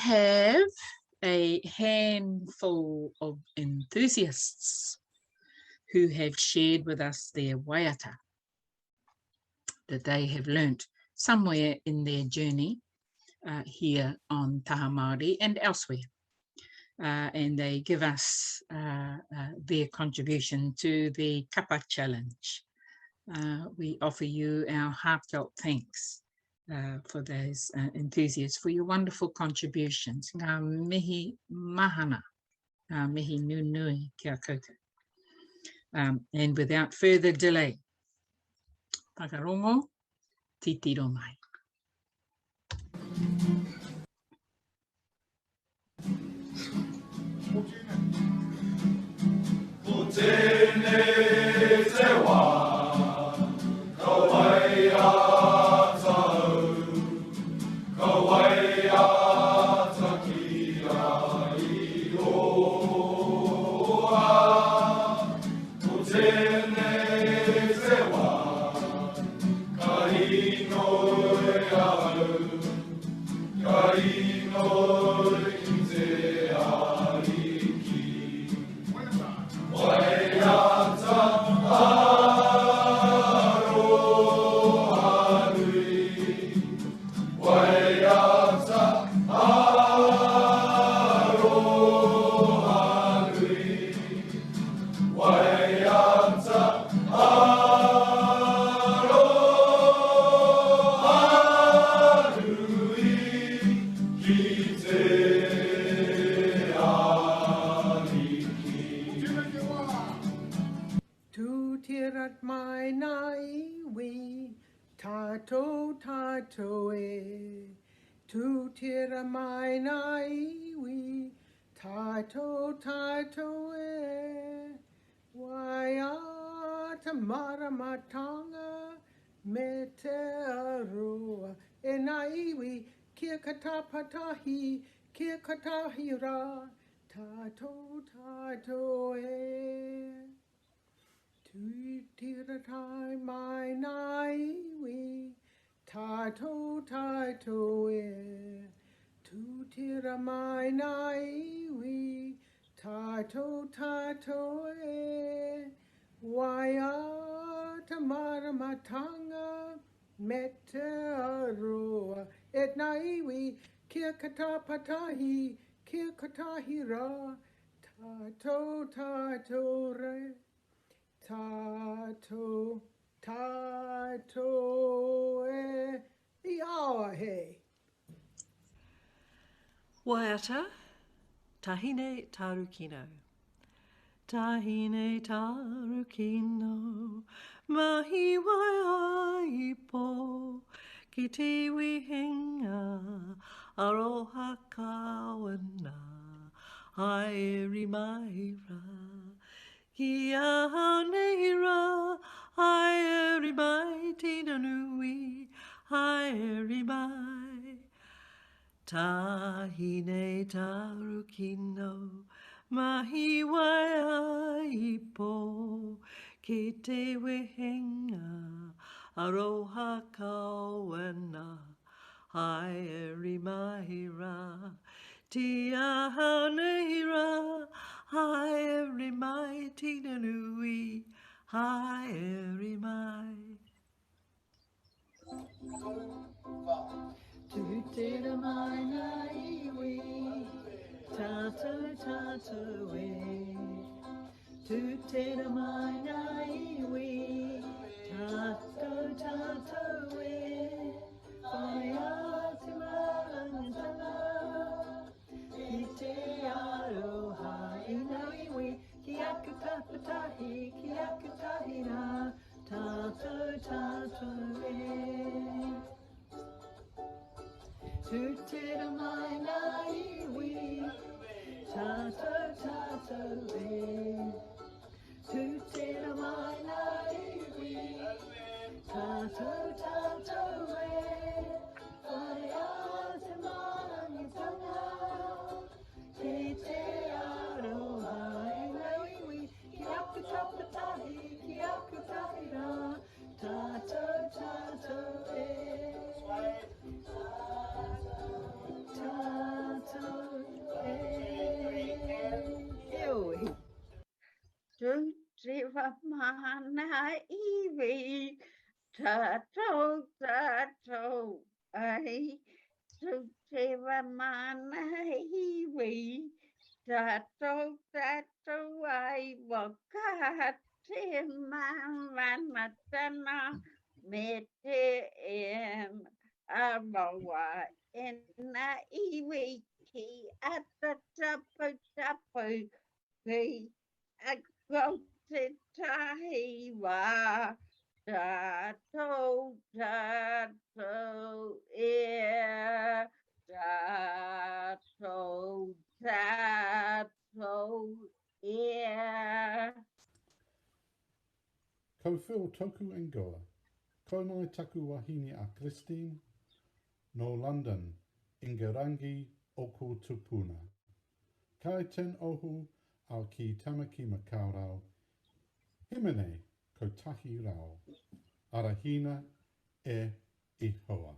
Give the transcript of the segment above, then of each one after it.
have a handful of enthusiasts who have shared with us their waiata that they have learnt somewhere in their journey uh, here on Taha Māori and elsewhere. Uh, and they give us uh, uh, their contribution to the Kapa Challenge. Uh, we offer you our heartfelt thanks uh, for those uh, enthusiasts for your wonderful contributions. Ngā mihi mahana, ngā mihi nunui kia koutou. Um, and without further delay, whakarongo, titiro mai. Ko tēnei te wā, ka waiata au, ka waiata ki a Ihowa. Ko tēnei te wā, ka inoi ahau, Ka inoi ki te Ariki. Waiata aroha nui. Waiata aroha nui. Waiata aroha nui ki te Ariki. Tūtira mai nā iwi, tātou tātou e. Tūtira mai nā iwi, Tātou, tātou e, waiata maramatanga me te aroa e nā iwi kia katapatahi, kia katahi rā, tātou, tātou e. Tūtira tae mai nā iwi, Tātou, tātou e, tūtira mai nā iwi, tātou, tātou e, waiata māramatanga me te aroa e nā iwi, kia katapatahi, kia kotahi rā, tātou, tātou re, Tātou, tātou e, i aoa he. Waiata, Tahine Tarukino. Tahine Tarukino, mahi wai ai po, ki te wihinga, aroha kawana, haere mai ra. Ki ahau nei rā, haere mai tina nui, haere mai. Tāhine tarukino, mahi wai ai pō, ki te wehenga, aroha kawana. Haere mai rā, Ti ahau nei rā, Haere mai Tinanui, haere mai. Tūtira mai ngā iwi, tātou tātou e. Tūtira mai ngā iwi, tātou tātou e. Whai atu marangatanga ki te aroha i ngā iwi, ki aku taputahi, ki aku tahi rā, tātou, tātou e. Tūtira mai ngā iwi, tātou, tātou e. Tūtira mai ngā iwi, tātou, tātou e. mana iwi, tātou tātou ai. Tūtera mana iwi, tātou tātou ai waka te maranatana me te em aroa e na iwi ki ata tapu tapu ki a ko te tahi wā tātou tātou e tātou tātou e. Ko Phil toku ingoa. Ko nai taku wahine a Christine, no London, Ingarangi oku tupuna. Kai ten ohu au ki Tamaki Makaurau, Himene kotahi rau. Arahina e Ihowa.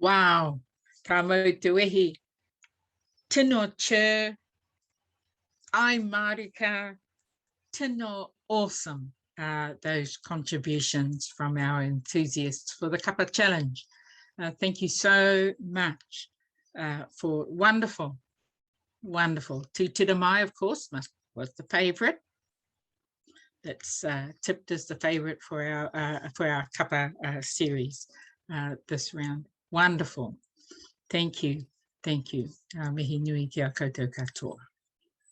Wow, ka mau te wehi. Tino chur, ai marika, tino awesome uh, those contributions from our enthusiasts for the Kapa Challenge. Uh, thank you so much uh, for wonderful, wonderful. Tutira Mai, of course, must, was the favourite. That's uh, tipped as the favourite for our uh, for our Kapa uh, series uh, this round. Wonderful. Thank you. Thank you. Mihi nui ki a koutou katoa.